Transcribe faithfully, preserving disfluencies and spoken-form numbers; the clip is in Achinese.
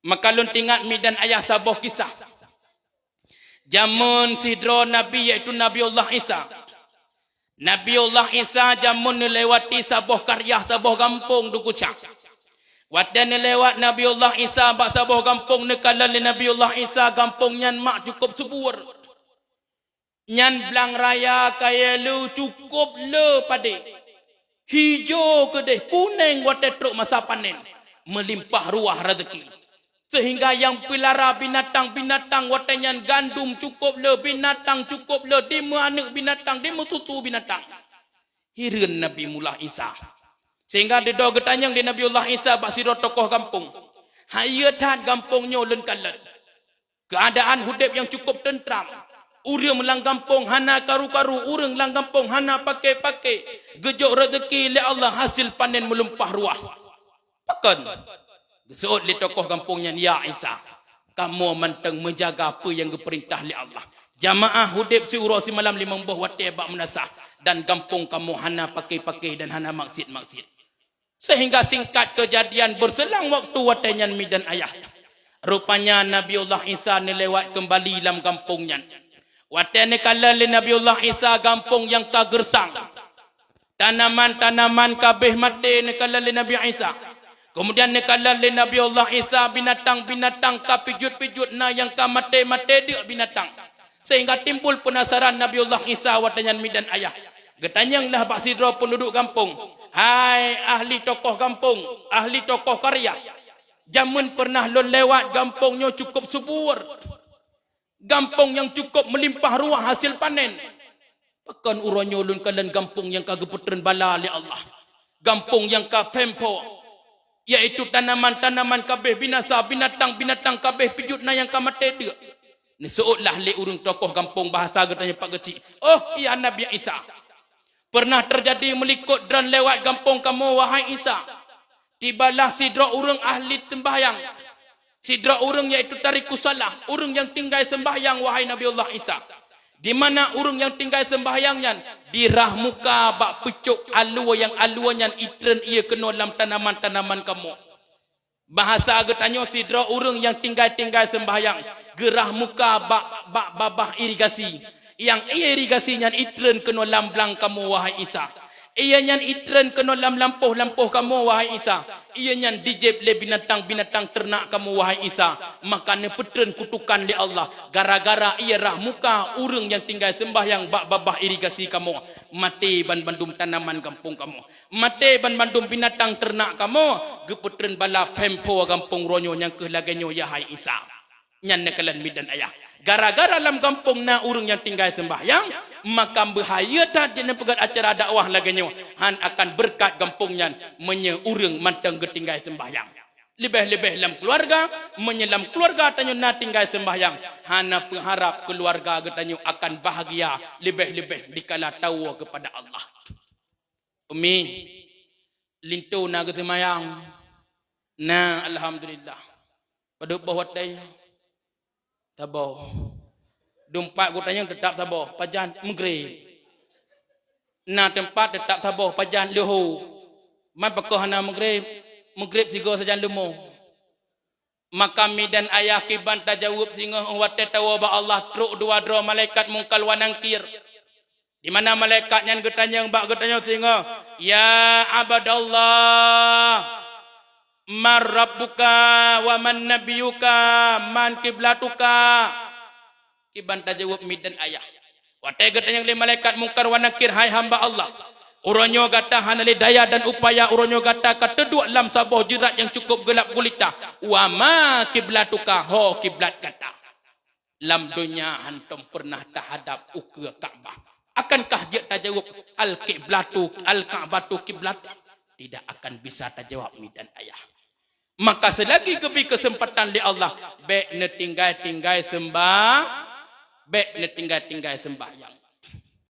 Maka lôn teuingat mi dan ayah saboh kisah. Jameun sidroe nabi, yaitu Nabiullah Isa. Nabiullah Isa jameun neulewati saboh karyah, saboh gampông di Kuchang. Watée neulewat Nabiullah Isa bak saboh gampông, neukalon lé Nabiullah Isa gampông nyan mak cukôp subur. Nyan blang raya kayée le cukôp le padé. Hijô keudeh, kunéng watée trok masa panen, meulimpah ruah rezeki. Seuhingga nyang peulara binatang-binatang watée nyan gandum cukôp le, binatang cukôp le, dimeuaneuk binatang, dimeususu binatang. Hireuen Nabi Mullah Isa. Seuhingga dudoe geutanyong lé Nabiullah Isa bak sidroe tokoh gampông, "Hayeue that gampông nyoe lôn kalon. Keuadaan udeb nyang cukôp teuntra. Ureuëng lam gampông hana karu-karu, ureuëng lam gampông hana paké-paké. Geujok rezeki lé Allah, hasil panen meulimpah ruah." "Pakon?" Geuseuôt lé tokoh gampông nyan, "Ya Isa, kamoe mantong meujaga peue nyang geupeurintah lé Allah. Jamaah udeb siuroe simalam limong boh watée bak meunasah, dan gampông kamoe hana paké-paké dan hana maksiet-maksiet." Seuhingga singkat keujadian, beuseulang waktu watée nyan mi dan ayah, rupanya Nabiullah Isa neulewat keumbali lam gampông nyan. Watée neukalon lé Nabiullah Isa gampông nyang ka geureusang, tanaman-tanaman ka abéh maté, neukalon lé Nabi Isa. Keumudian neukalon lé Nabiullah Isa binatang-binatang ka pijuet-pijuet, na nyang ka maté-maté deuk binatang. Seuhingga timbul peunasaran Nabiullah Isa watée nyan mi dan ayah. Geutanyong lah bak sidroe peunduduek gampông, "Hai ahli tokoh gampông, ahli tokoh karyah, jameun peureunah lôn lewat gampông nyoe cukôp subur. Gampông nyang cukôp meulimpah ruah hasil panen. Pakon uroe nyoe lôn kalon gampông nyang ka geupeutreun bala lé Allah? Gampông nyang ka phempho, yaitu tanaman-tanaman ka abéh binasa, binatang-binatang ka abéh pijuet, na nyang ka maté deuk." Neuseuôt lah lé ureuëng tokoh gampông, bahasa geutanyoe pak geuchik, "Oh, ya Nabi Isa, peureunah teujadi meulikot droen lewat gampông kamoe, wahai Isa. Tibalah sidroe ureuëng ahli seumbahyang, sidroe ureuëng, yaitu tarikus shalah, ureuëng nyang tinggai seumbahyang, wahai Nabiullah Isa. Di mana ureuëng nyang tinggai seumbahyang nyan, dirah muka bak pucôk alue nyang alue nyan itreun ie keunoe lam tanaman-tanaman kamoe." Bahasa geutanyoe, sidroe ureuëng nyang tinggai-tinggai seumbahyang, geurah muka bak, bak babah irigasi. Nyang ie irigasi nyan itreun keunoe lam blang kamoe, wahai Isa. Ie nyan itreun keunoe lam lampôh-lampôh kamoe, wahai Isa. Ie nyan dijéb lé binatang-binatang teurenak kamoe, wahai Isa. Maka neupeutreun kutukan lé Allah, gara-gara ie rah muka ureuëng nyang tinggai seumbahyang bak babah irigasi kamoe. Maté banmandum tanaman gampông kamoe. Maté banmandum binatang teurenak kamoe, geupeutreun bala phempho gampông uroe nyoe, nyang kheueh lagée nyoe, ya hai Isa. Nyan neukalon mi dan ayah. Gara-gara lam gampông na ureuëng nyang tinggai seumbahyang, maka beuhayeue that jeuet neupeugét acara dakwah lagée nyoe, han akan beureukat gampông nyan meunyoe ureuëng mantong geutinggai seumbahyang. Leubeh-leubeh lam keuluwarga, meunyoe lam keuluwarga tanyoe na tinggai seumbahyang, hana peuharab keuluwarga geutanyoe akan bahgia, leubeh-leubeh dikala tawoe keupada Allah. Umi, linto na geuseumayang? Na, alhamdulillah. Padub boh watée? Saboh. Teumpat geutanyoe teutap saboh, pajan? Meugreb. Na teumpat teutap saboh, pajan? Leuho. Man pakon hana meugreb? Meugreb sigoe sajan leumo. Maka mi dan ayah kiban tajaweueb singoh watée tawoe bak Allah, trok dua droe malaikat Mungkar wa Nakir. Di mana malaikat nyan geutanyong bak geutanyoe singoh, "Ya Abdallah, man rabbuka wa man nabiyuka, man kiblatuka?" Kiban tajaweueb mi dan ayah. Watée geutanyong lé malaikat Mungkar wa Nakir, "Hai hamba Allah, uroe nyoe gata hana lé daya dan upaya, uroe nyoe gata ka teuduek lam saboh jeurat nyang cukôp geulab gulita. Wa ma kiblatuka, ho kiblat gata?" Lam donya hantom peureunah tahadab ukeue Ka'bah. Akankah jeuet tajaweueb, "Al-kiblatu, al-Ka'batu kiblati"? Tidak akan bisa tajaweueb mi dan ayah. Maka seulagi geubri keuseumpatan lé Allah, bék neutinggai-tinggai seumba-, bék neutinggai-tinggai seumbahyang.